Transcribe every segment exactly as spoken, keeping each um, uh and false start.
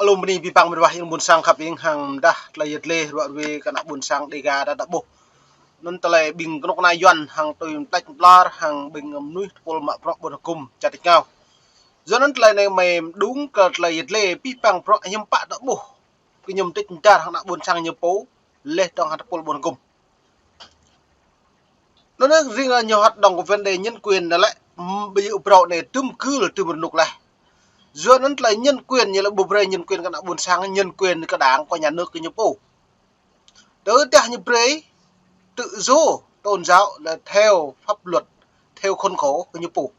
Lŏm bơni abih bang mơnuih ƀing ƀôn sang khăp ing hăng mơdah tơlơi yet lĕ ruă ruê kơ ană ƀôn sang Dega ta ƀuh. Anŭn tơlơi ƀing kơnuk kơna Yuan hăng tui mơplĕč mơplar hăng ƀing mơnuih tơpul mă bruă ƀôn hơgŭm čar tač rơngiao. Yua anŭn tơlơi anai mơ̆ng mơđung kơ tơlơi yet lĕ abih bang bruă hiư̆m pă ta ƀuh. Kơ ñu mơdêč mơdar hăng ană ƀôn sang ñu pô, leh dong hăng tơpul ƀôn hơgŭm. Anŭn anai ring ñu hăt dong kơ vấn đề nhân quyền anai lĕ, ƀu djơ̆ phrâo anai tơm kưl tơm rơnŭk leh. Yua anŭn tơlơi nhân quyền ñu lĕ ƀu brơi nhân quyền kơ ană ƀôn sang, nhân quyền kơ đảng, kơ nhà nước kơ ñu pô. Tơdah ñu brơi tự do tôn giáo là theo pháp luật, theo khuôn khổ kơ ñu pô.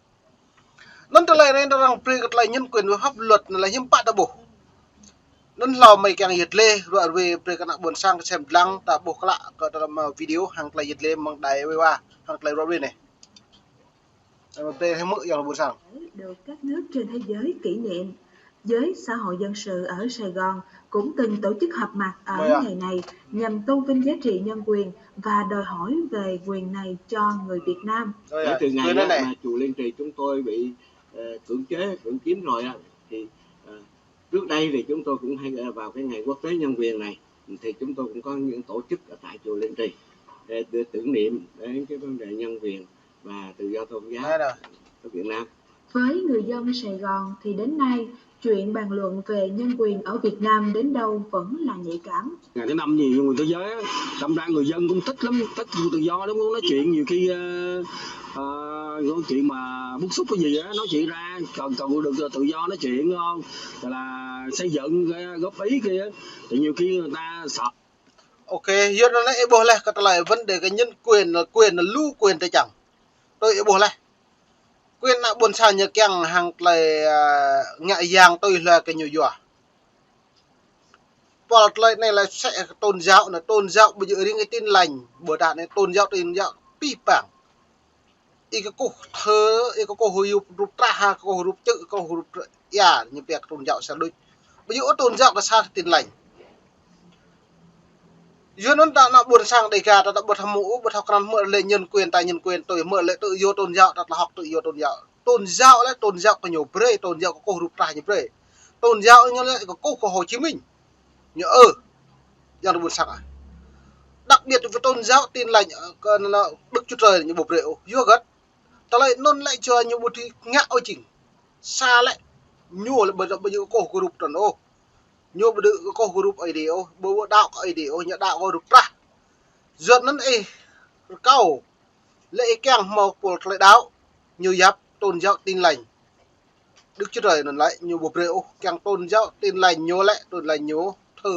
Anŭn tơlơi anai arăng brơi kơ tơlơi nhân quyền với pháp luật anai lĕ hiư̆m pă ta ƀuh. Anŭn hlâo mơ̆ng kiăng yet lĕ ruă ruê brơi kơ ană ƀôn sang kơ sem lăng ta ƀuh klă kơ tơlơi video hăng tơlơi yet lĕ mơ̆ng đài wê wa hăng tơlơi ruă ruê anai. Tơlơi brơi hăng mơ̆ yang ƀôn sang. Được các nước trên thế giới kỷ niệm. Với xã hội dân sự ở Sài Gòn cũng từng tổ chức họp mặt ở ngày này nhằm tôn vinh giá trị nhân quyền và đòi hỏi về quyền này cho người Việt Nam. Kể từ ngày mà chùa Liên Trì chúng tôi bị, ờ, cưỡng chế, cưỡng chiếm rồi á, thì, ờ, trước đây thì chúng tôi cũng hay, ờ, vào cái ngày quốc tế nhân quyền này, thì chúng tôi cũng có những tổ chức ở tại chùa Liên Trì để, để tưởng niệm đến cái vấn đề nhân quyền và tự do tôn giáo ở Việt Nam. Với người dân Sài Gòn thì đến nay, chuyện bàn luận về nhân quyền ở Việt Nam đến đâu vẫn là nhạy cảm. Ngày thứ năm gì người thế giới á, đâm ra người dân cũng thích lắm, thích tự do lắm, muốn nói chuyện nhiều khi, ờ, ờ, nói chuyện mà bức xúc cái gì á, nói chuyện ra, cần, cần được tự do nói chuyện, đúng không? Rồi là xây dựng, ờ, góp ý kia, thì nhiều khi người ta sợ. Ok, yua anŭn ih ƀuh leh kơ tơlơi vấn đề kơ nhân quyền, quyền lu quyền tơ čang. Tui ih ƀuh leh. Quyền ană ƀôn sang ñu kiăng hăng tơlơi, à, ngă yang tui hlue kơ ñu yua. Pol tơlơi anai lĕ sĕ tôn giáo anai, tôn giáo ƀu djơ̆ riêng kơ Tin Lành, ƀôdah anai tôn giáo, tôn giáo abih bang. Ih kơkuh thơ, ih kơkuh rup, rup trah, kơkuh rup čư̆, kơkuh rup ia, ñu pia kơ tôn giáo sa đôč. Ƀu djơ̆ ôh tôn giáo kơ sa Tin Lành. Yua anŭn ta ană ƀôn sang Dega ta, ta ƀu thâo hmư̆, ƀu thâo krăn hmư̆ lĕ nhân quyền ta, nhân quyền tui hmư̆ lĕ tự do tôn giáo, ta tơlơi hơ̆k tự do tôn giáo. Tôn giáo lĕ tôn giáo kơ ñu brơi, tôn giáo kơkuh rup trah ñu brơi. Tôn giáo ñu lĕ kơkuh kơ Hồ Chí Minh. Ñu ơ, yang ƀôn sang ah. Đặc biệt với tôn giáo Tin Lành, ơ, kơ anŭn Đức Chúa Trời ñu ƀu brơi ôh. Yua hơget? Tơlơi anŭn lĕ yua ñu ƀu dưi ngă ôh jing. Sa lĕ ñu lĕ ƀu, ƀu djơ̆ kơkuh kơ rup trơn ôh. Ñu ƀu djơ̆ kơkuh kơ rup Ơi Adai ôh, ƀu, ƀu đaŏ kơ Ơi Adai ôh, ñu đaŏ kơ rup trah. Yua anŭn ih rơkâo lĕ ih kiăng hmâo pul tơlơi đaŏ, ñu yap tôn giáo Tin Lành. Đức Chúa Trời anŭn lĕ ñu ƀu brơi ôh, kiăng tôn giáo Tin Lành ñu lĕ, tôn Lành ñu thờ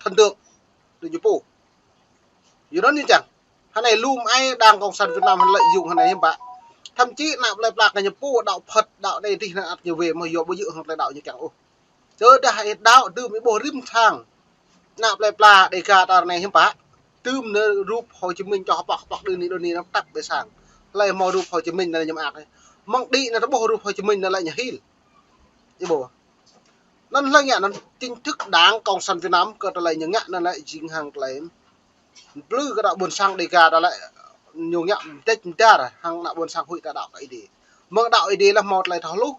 thần tượng tui ñu pô. Yua anŭn ñu čang. Hơnai lŏm ai Đảng Cộng sản Việt Nam hơnai lợi dụng hơnai hiư̆m pă. Thậm chí ană plơi pla kơ ñu pô đaŏ Phật, đaŏ anai adih anŭn ăt ñu wai mơ̆ yua ƀu djơ̆ hăng tơlơi đaŏ ñu kiăng ôh. Tơdah ih đaŏ tơm ih ƀuh rĭm sang ană plơi pla Dega ta anai hiư̆m pă. Tơm anai rup Hồ Chí Minh čoh hơpŏk hơpŏk đơ ni đơ ni anŭn tăp ƀơi sang. Hlơi hmâo rup Hồ Chí Minh anŭn ñu mơak. Mơ̆ng đĭ anŭn ta ƀuh rup Hồ Chí Minh anŭn lĕ ñu hil. Ih ƀuh. Anŭn hlơi ngă anŭn chính thức Đảng Cộng sản Việt Nam kơ tơlơi ñu ngă anŭn lĕ jing hăng tơlơi plư kơ ană ƀôn sang Dega ta lĕ ñu ngă mơdêč mơdar hăng ană ƀôn sang huĭ ta đaŏ kơ Ơi Adai. Mơ̆ng đaŏ Ơi Adai lĕ hmâo tơlơi thâo hluh,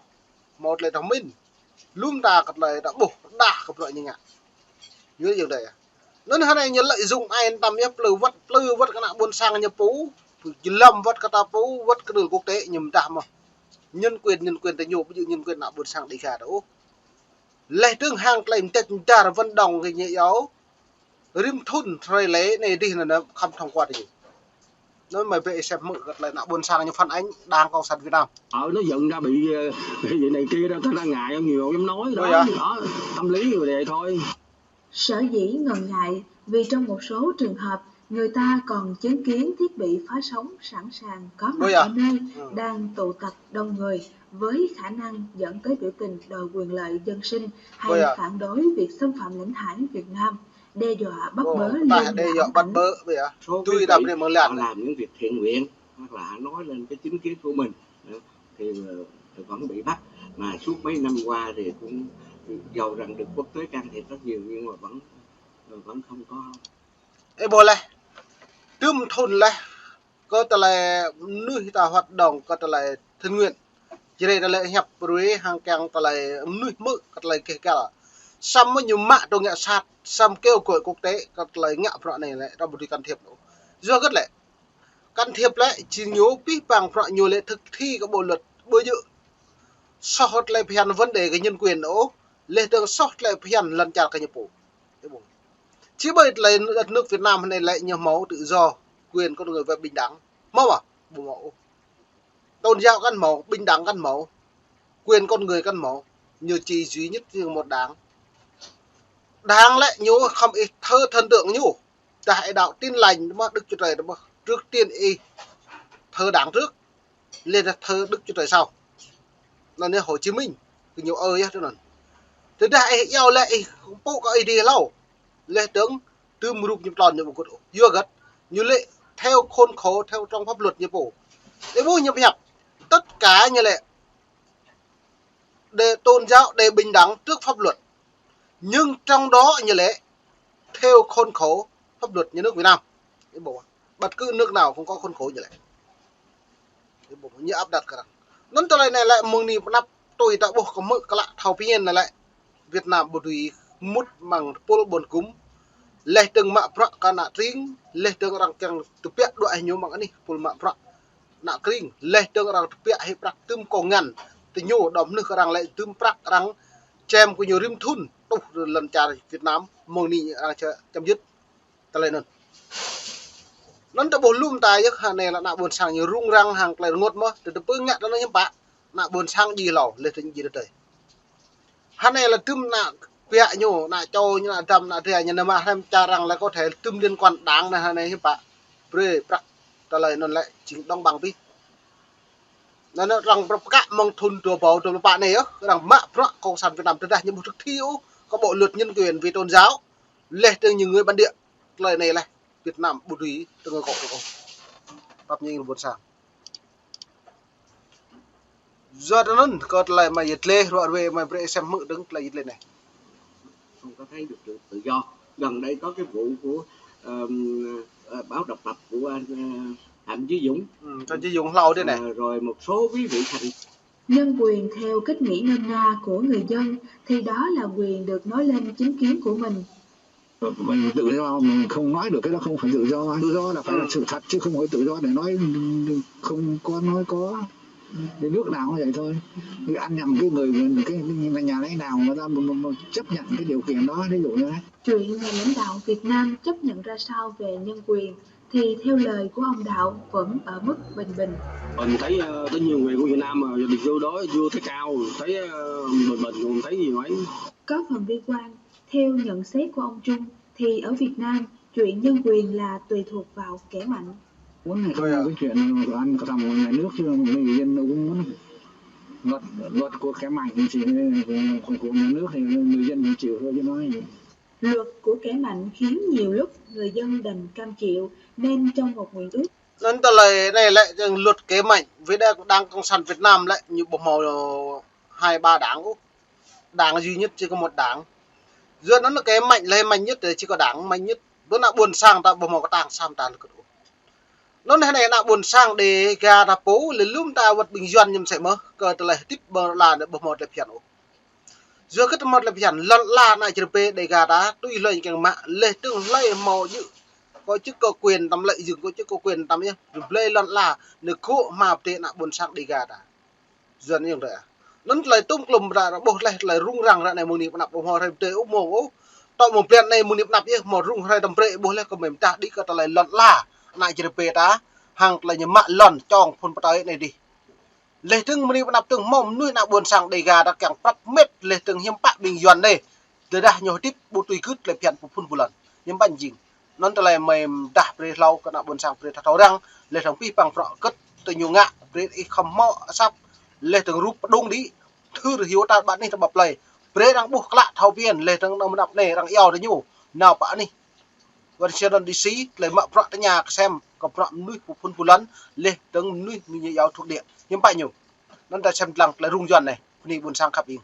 hmâo tơlơi thâo mĭn. Lŏm ta kơ tơlơi ta ƀuh đah kơ bruă ñu ngă. Yua anŭn yơh dêh. Anŭn hơnai ñu lợi dụng ai tăm yơh plư wơ̆t, plư wơ̆t kơ ană ƀôn sang ñu pô, jơlăm wơ̆t kơ ta pô, wơ̆t kơ nơ̆r quốc tế ñu mơdah mơ̆. Nhân quyền, nhân quyền ta ñu ƀu djơ̆ nhân quyền ană ƀôn sang Dega ta ôh. Leh dơ̆ng hăng tơlơi mơdêč mơdar vận động kơ ñu yua. Rĭm thŭn hrơi lễ anai adih anŭn khăm thông qua adih. Anŭn mơ̆ ƀĕ ih sem hmư̆ kơ tơlơi ană ƀôn sang ñu phản ánh Đảng Cộng sản Việt Nam. Ờ, nó giận ra bị, ờ, bị vậy này kia đó, ta ngại nhiều lắm nói đó. Ủa vậy? Đó, tâm lý người vậy thôi. Sở dĩ ngần ngại vì trong một số trường hợp người ta còn chứng kiến thiết bị phát sóng sẵn sàng có mặt ở nơi đang tụ tập đông người với khả năng dẫn tới biểu tình đòi quyền lợi dân sinh hay phản đối việc xâm phạm lãnh hải Việt Nam, đe dọa bắt bớ Liên Đảng Anh. Số cái vị họ làm những việc thiện nguyện hoặc là họ nói lên cái chính kiến của mình, đó, thì, ờ, vẫn bị bắt. Mà suốt mấy năm qua thì cũng, dầu rằng được quốc tế can thiệp rất nhiều nhưng mà vẫn, vẫn không có. Ih ƀuh leh. Tơm thŭn leh. Kơ tơlơi mơnuih ta hoạt động kơ tơlơi thiện nguyện. Jrai tơlơi hiăp ruai hăng kiăng tơlơi mơnuih hmư̆ kơ tơlơi gêh gal. Samơ̆ ñu mă tơ ngă sat, samơ̆ kêu gọi quốc tế, kơ tơlơi ngă bruă anai lĕ, ră ƀu dưi can thiệp ôh. Yua hơgĕt lĕ, can thiệp lĕ, či ñu pih pang bruă ñu lĕ thực thi kơ bộ luật, ƀu djơ̆ soh tơlơi phiăn vấn đề kơ nhân quyền ôh, lĕ dơ̆ng soh tơlơi phiăn lŏn čar kơ ñu pô. Či ƀơi tơlơi đất nước Việt Nam anai lĕ ñu hmâo tự do, quyền con người và bình đẳng. Hmâo ƀă? Ƀu hmâo ôh. Tôn giáo kăn hmâo, bình đẳng kăn hmâo, quyền con người kăn hmâo, ñu či duy nhất riêng một đảng. Đảng lĕ ñu khŏm ih thờ thần tượng ñu. Dah ih đaŏ Tin Lành mơ̆, Đức Chúa Trời mơ̆, trước tiên ih thờ đảng trước, lĕ dah thờ Đức Chúa Trời sau. Anŭn yơh Hồ Chí Minh, kơ ñu ơ yơh tui anŭn. Tơdah ih iâu lĕ ih pô kơ ih đi hlâo, lĕ dơ̆ng tơm rup ñu tlôn ñu ƀu gŭt ôh. Yua hơgĕt, ñu lĕ theo khuôn khổ, theo trong pháp luật ñu pô. Ih ƀuh ñu pơhiăp, tất cả ñu lĕ để tôn giáo, để bình đẳng trước pháp luật. Nhưng trong đó ñu lĕ theo khuôn khổ pháp luật nhà nước Việt Nam. Ih ƀuh, bất cứ nước nào cũng có khuôn khổ ñu lĕ. Ih ƀuh, ñu áp đặt kơ arăng. Anŭn tơlơi anai lĕ mơ̆ng anai pơanăp tui ta ƀuh kơ hmư̆ klă thâo phiăn anai lĕ Việt Nam ƀu dưi mŭt amăng tơpul ƀôn gum. Lĕ dơ̆ng mă bruă kơ ană tring, lĕ dơ̆ng arăng kiăng tơbiă đuaĭ ñu amăng anih tơpul mă bruă ană tring, lĕ dơ̆ng arăng tơbiă hĭ prăk tơm kông ngăn, tơ ñu đom nưh arăng lĕ tơm prăk arăng čem kơ ñu rĭm thŭn, truh lŏn čar Việt Nam, mơ̆ng anai arăng či chấm dứt tơlơi anŭn. Anŭn ta ƀuh lŏm ta yơh, hơnai lĕ ană ƀôn sang ñu rŭng răng hăng tơlơi rơngot mơ̆, tơ tơpơ̆ng ngă tơ anŭn hiư̆m pă, ană ƀôn sang djai hlâo, lĕ dơ̆ng djai tơdơi. Hơnai lĕ tơm ană biă ñu, ană čô ñu, ană dăm, ană dra ñu, ană mă hrăm čar arăng lĕ có thể tơm liên quan đảng anai hơnai hiư̆m pă. Brơi prăk tơlơi anŭn lĕ jing đóng băng pih. Anŭn arăng prăp pơkă mơ̆ng thŭn dua ƀâo dua pluh pă anai yơh, arăng mă bruă Cộng sản Việt Nam tơdah ñu ƀu thực thi ôh kơ bộ luật nhân quyền về tôn giáo, lĕ dơ̆ng ñu người bản địa. Tơlơi anai lĕ Việt Nam ƀu dưi tơngơ kŏ ôh. Pap ñu ƀôn sang. Yua anŭn kơ tơlơi mă yơh lĕ, ruă ruê mă brơi sem hmư̆ dơ̆ng tơlơi yơh lĕ anai. Không có thấy được tự, tự do. Gần đây có cái vụ của, ờm, ờ, báo độc lập của anh, ờ, Thạch Chí Dũng. Ừ, Thạch Chí Dũng hlâo đơi anai. Ờ, rồi một số quý vị thành Nhân quyền theo cách nghĩ nôm na của người dân thì đó là quyền được nói lên chính kiến của mình. Mình tự do, mình không nói được cái đó không phải tự do. Tự do là phải là sự thật chứ không phải tự do để nói không có nói có. Thì nước nào cũng vậy thôi. Thì ăn nhầm cái người, cái, cái nhà lãnh đạo người ta mà, mà, mà chấp nhận cái điều kiện đó, ví dụ như thế. Chuyện nhà lãnh đạo Việt Nam chấp nhận ra sao về nhân quyền thì theo lời của ông Đạo vẫn ở mức bình bình. Mình thấy, ờ, cái nhân quyền của Việt Nam mà được vô đó, vô tới cao, thấy, ờ, bình bình, không thấy gì mấy. Có phần bi quan, theo nhận xét của ông Trung, thì ở Việt Nam, chuyện nhân quyền là tùy thuộc vào kẻ mạnh. Muốn này không là cái chuyện của anh, của thằng nhà nước chứ người dân đâu cũng muốn. Luật, luật của kẻ mạnh thì chỉ, của, của nhà nước thì người dân thì chịu thôi chứ nói gì. Luật của kẻ mạnh khiến nhiều lúc người dân đành cam chịu, nên trong một nguyện ước. Anŭn tơlơi anai lĕ dơ̆ng luật kẻ mạnh, với đảng, đảng Cộng sản Việt Nam lĕ ñu ƀu hmâo hai ba đảng ôh. Đảng duy nhất chỉ có một đảng. Yua anŭn kẻ mạnh lĕ mạnh nhất, chỉ có đảng mạnh nhất. Ƀơi ană ƀôn sang ta ƀu hmâo kơtang sa mơta lơkơt ôh. Anŭn hơnai ană ƀôn sang Đêga ta pô, lĕ lŏm ta wơ̆t ƀing Yuan ñu mơsĕ mơ̆, kơ tơlơi hơdip ƀơi lŏn ala anai ƀu hmâo tơlơi phiăn ôh. Yua kơ tơmâo tơlơi phiăn, lŏn ala ană Jrai pê Đêga ta, tui hlơi ñu kiăng mă, lĕ dơ̆ng hlơi hmâo djơ̆, có chức có quyền tăm lợi dụng, có chức có quyền tăm yơh, rơblơi lŏn ala, anai gŏ hmua pơdơi ană ƀôn sang Đêga ta. Yuan yơh tơ. Anŭn tơlơi tŭm klŭm ră, ră ƀuh lĕ tơlơi rŭng răng ră anai mơ̆ng anai pơanăp ƀu hmâo hrơi pơdơi ôh mơ̆ng ôh. Tŏ mơ̆ng blan anai mơ̆ng anai pơanăp yơh hmâo rŭng hrơi tăm brơi ƀuh lĕ kơ mơ̆ng tah đĭ kơ tơlơi lŏn ala ană Jrai pê ta, hăng tơlơi ñu mă lŏn čong phŭn pơtơi anai đih. Lĕ dơ̆ng mơ̆ng anai pơanăp dơ̆ng hmâo mơnuih ană ƀôn sang Đêga ta kiăng prăp met lĕ dơ̆ng hiư̆m pă ƀing Yuan anai. Tơdah ñu hơdip ƀu tui gưt tơlơi phiăn pơphun pơlŏn. Hiư̆m pă jing. Anŭn tơlơi mơ̆ng dah brơi hlâo kơ ană ƀôn sang brơi thâo thâo arăng, lĕ dơ̆ng pih pang bruă hơgĕt tơ ñu ngă, brơi ih khŏm hmâo asăp, lĕ dơ̆ng rup pơdŏng đĭ, thưr hyu ta ƀă anih ta ƀă plơi. Brơi arăng ƀuh klă thâo phiăn, lĕ dơ̆ng anŭn mơnăp anai arăng iâu tơ ñu. Nao pơ anih Washington D C, tơlơi mă bruă tơña kơsem, kơ bruă mơnuih pơphun pơlŏn, lĕ dơ̆ng mơnuih ñu iâu thuộc địa. Hiư̆m pă ñu. Anŭn ta sem lăng tơlơi rŭng Yuan anai, bơni ƀôn sang khăp ing.